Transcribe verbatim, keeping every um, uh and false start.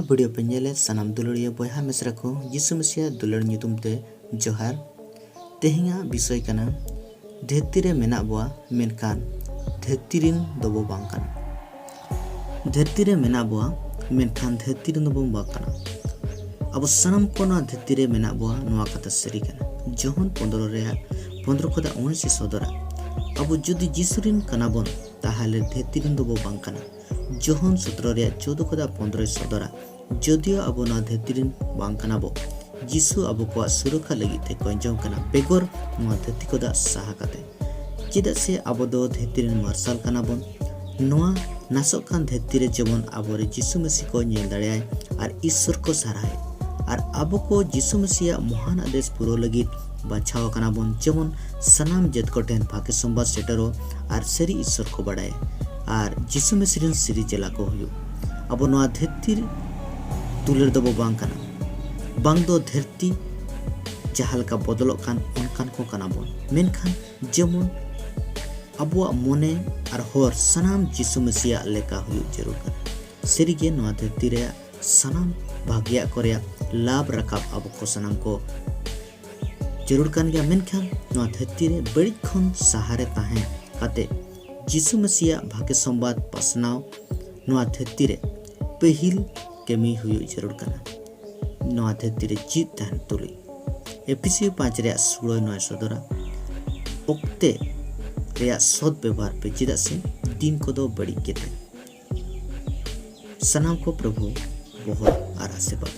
Video ᱯᱮ ᱧᱮᱞᱮᱫ ᱥᱟᱱᱟᱢ ᱫᱩᱞᱟᱹᱲᱤᱭᱟᱹ ᱵᱚᱭᱦᱟ ᱢᱤᱥᱨᱟ ᱠᱚ ᱡᱤᱥᱩ ᱢᱮᱥᱤᱭᱟᱜ ᱫᱩᱞᱟᱹᱲ ᱧᱩᱛᱩᱢ ᱛᱮ ᱡᱚᱦᱟᱨ᱾ ᱛᱮᱦᱮᱧᱟᱜ ᱵᱤᱥᱚᱭ ᱠᱟᱱᱟ, ᱫᱷᱟᱹᱨᱛᱤ ᱨᱮ ᱢᱮᱱᱟᱜ ᱵᱚᱣᱟ, ᱢᱮᱱᱠᱷᱟᱱ ᱫᱷᱟᱹᱨᱛᱤ ᱨᱤᱱ ᱫᱚᱵᱚ ᱵᱟᱝ ᱠᱟᱱᱟ᱾ ᱫᱷᱟᱹᱨᱛᱤ ᱨᱮ ᱢᱮᱱᱟᱜ ᱵᱚᱣᱟ, ᱢᱮᱱᱠᱷᱟᱱ ᱫᱷᱟᱹᱨᱛᱤ ᱨᱤᱱ ᱫᱚᱵᱚ ᱵᱟᱝ ᱠᱟᱱᱟ᱾ ᱟᱵᱚ ᱥᱟᱱᱟᱢ ᱠᱚ ᱱᱚᱣᱟ ᱫᱷᱟᱹᱨᱛᱤ ᱨᱮ ᱢᱮᱱᱟᱜ ᱵᱚᱣᱟ, ᱱᱚᱣᱟ ᱠᱟᱛᱷᱟ ᱥᱟᱹᱨᱤ ᱠᱟᱱᱟ᱾ ᱡᱚᱦᱚᱱ ᱯᱚᱱᱫᱽᱨᱚ ᱨᱮᱭᱟᱜ ᱯᱚᱱᱫᱽᱨᱚ ᱠᱷᱚᱱᱟᱜ ᱩᱱᱤᱥ ᱮ ᱥᱚᱫᱚᱨᱟ᱾ ᱟᱵᱚ ᱡᱩᱫᱤ ᱡᱤᱥᱩ ᱨᱤᱱ ᱠᱟᱱᱟ ᱵᱚᱱ, ᱛᱟᱦᱚᱞᱮ ᱫᱷᱟᱹᱨᱛᱤ ᱨᱤᱱ ᱫᱚᱵᱚ ᱵᱟᱝ ᱠᱟᱱᱟ᱾ ᱡᱚᱦᱚᱱ ᱥᱚᱛᱨᱚ ᱨᱮᱭᱟᱜ ᱪᱳᱫᱚ ᱠᱷᱚᱱᱟᱜ ᱯᱚᱱᱫᱽᱨᱚᱭ ᱥᱚᱫᱚᱨᱟ᱾ ᱡᱚᱫᱤᱭᱳ ᱟᱵᱚ ᱱᱚᱣᱟ ᱫᱷᱟᱹᱨᱛᱤ ᱨᱤᱱ ᱵᱟᱝ ᱠᱟᱱᱟ ᱵᱚ, ᱡᱤᱥᱩ ᱟᱵᱚ ᱠᱚᱣᱟᱜ ᱥᱩᱨᱚᱠᱷᱟ ᱞᱟᱹᱜᱤᱫ ᱛᱮ ᱠᱚᱧᱡᱚᱝ ᱠᱟᱱᱟ, ᱵᱮᱜᱚᱨ ᱱᱚᱣᱟ ᱫᱷᱟᱹᱨᱛᱤ ᱠᱷᱚᱱᱟᱜ ᱥᱟᱦᱟ ᱠᱟᱛᱮ᱾ ᱪᱮᱫᱟᱜ ᱥᱮ ᱟᱵᱚ ᱫᱚ ᱫᱷᱟᱹᱨᱛᱤ ᱨᱤᱱ ᱢᱟᱨᱥᱟᱞ ᱠᱟᱱᱟ ᱵᱚᱱ᱾ ᱱᱚᱣᱟ ᱱᱟᱥᱚᱜ ᱠᱟᱱ ᱫᱷᱟᱹᱨᱛᱤ ᱨᱮ ᱡᱮᱢᱚᱱ ᱟᱵᱚᱨᱮ ᱡᱤᱥᱩ ᱢᱮᱥᱤ ᱠᱚ ᱧᱮᱞ ᱫᱟᱲᱮᱭᱟᱭ ᱟᱨ ᱤᱥᱥᱚᱨ ᱠᱚ ᱥᱟᱨᱦᱟᱣᱮ᱾ ᱟᱨ ᱟᱵᱚ ᱠᱚ ᱡᱤᱥᱩ ᱢᱮᱥᱤᱭᱟᱜ ᱢᱚᱦᱟᱱ ᱟᱫᱮᱥ ᱯᱩᱨᱟᱹᱣ ᱞᱟᱹᱜᱤᱫ ᱵᱟᱪᱷᱟᱣ ᱟᱠᱟᱱᱟ ᱵᱚᱱ, ᱡᱮᱢᱚᱱ ᱥᱟᱱᱟᱢ ᱡᱟᱹᱛ ᱠᱚ ᱴᱷᱮᱱ ᱵᱷᱟᱜᱮ ᱥᱚᱢᱵᱟᱫ ᱥᱮᱴᱮᱨᱚᱜ ᱟᱨ ᱥᱟᱹᱨᱤ ᱤᱥᱥᱚᱨ ᱠᱚ ᱵᱟᱲᱟᱭᱟ ᱟᱨ ᱡᱤᱥᱩ ᱢᱮᱥᱤ ᱨᱤᱱ ᱥᱟᱹᱨᱤ ᱪᱮᱞᱟ ᱠᱚ ᱦᱩᱭᱩᱜ᱾ ᱟᱵᱚ ᱱᱚᱣᱟ ᱫᱷᱟᱹᱨᱛᱤ ᱫᱩᱞᱟᱹᱲ ᱫᱚᱵᱚ ᱵᱟᱝ ᱠᱟᱱᱟ, ᱵᱟᱝ ᱫᱚ ᱫᱷᱟᱹᱨᱛᱤ ᱡᱟᱦᱟᱸ ᱞᱮᱠᱟ ᱵᱚᱫᱚᱞᱚᱜ ᱠᱟᱱ ᱚᱱᱠᱟᱱ ᱠᱚ ᱠᱟᱱᱟ ᱵᱚᱱ, ᱢᱮᱱᱠᱷᱟᱱ ᱡᱮᱢᱚᱱ ᱟᱵᱚᱣᱟᱜ ᱢᱚᱱᱮ ᱟᱨ ᱦᱚᱨ ᱥᱟᱱᱟᱢ ᱡᱤᱥᱩ ᱢᱮᱥᱤᱭᱟᱜ ᱞᱮᱠᱟ ᱦᱩᱭᱩᱜ ᱡᱟᱹᱨᱩᱲ ᱠᱟᱱᱟ᱾ ᱥᱟᱹᱨᱤᱜᱮ ᱱᱚᱣᱟ ᱫᱷᱟᱹᱨᱛᱤ ᱨᱮᱭᱟᱜ ᱥᱟᱱᱟᱢ ᱵᱷᱟᱜᱮᱭᱟᱜ ᱠᱚ ᱨᱮᱭᱟᱜ ᱞᱟᱵᱷ ᱨᱟᱠᱟᱵ ᱟᱵᱚ ᱠᱚ ᱥᱟᱱᱟᱢ ᱠᱚ ᱡᱟᱹᱨᱩᱲ ᱠᱟᱱ ᱜᱮᱭᱟ, ᱢᱮᱱᱠᱷᱟᱱ ᱱᱚᱣᱟ ᱫᱷᱟᱹᱨᱛᱤ ᱨᱮ ᱵᱟᱹᱲᱤᱡ ᱠᱷᱚᱱ ᱥᱟᱦᱟᱨᱮ ᱛᱟᱦᱮᱸ ᱠᱟᱛᱮ ᱡᱤᱥᱩ ᱢᱮᱥᱤᱭᱟᱜ ᱵᱷᱟᱜᱮ ᱥᱚᱢᱵᱟᱫ ᱯᱟᱥᱱᱟᱣ ᱱᱚᱣᱟ ᱫᱷᱟᱹᱨᱛᱤ ᱨᱮ ᱯᱟᱹᱦᱤᱞ ᱠᱟᱹᱢᱤ ᱦᱩᱭᱩᱜ ᱡᱟᱹᱨᱩᱲ ᱠᱟᱱᱟ᱾ ᱱᱚᱣᱟ ᱫᱷᱟᱹᱨᱛᱤ ᱨᱮ ᱡᱤᱣᱤᱫ ᱛᱟᱦᱮᱱ ᱛᱩᱞᱩᱡ ᱮᱯᱷᱤᱥᱤᱭᱚ ᱯᱟᱸᱪ ᱨᱮᱭᱟᱜ ᱥᱩᱲᱟᱹ ᱱᱚᱭ ᱥᱚᱫᱚᱨᱟ, ᱚᱠᱛᱮ ᱨᱮᱭᱟᱜ ᱥᱚᱫ ᱵᱮᱵᱚᱦᱟᱨ ᱯᱮ, ᱪᱮᱫᱟᱜ ᱥᱮ ᱫᱤᱱ ᱠᱚᱫᱚ ᱵᱟᱹᱲᱤᱡ ᱜᱮᱛᱮ᱾ ᱥᱟᱱᱟᱢ ᱠᱚ ᱯᱨᱚᱵᱷᱩ ᱵᱚᱦᱚᱨ ᱟᱨ ᱟᱥᱤᱨᱵᱟᱫᱽ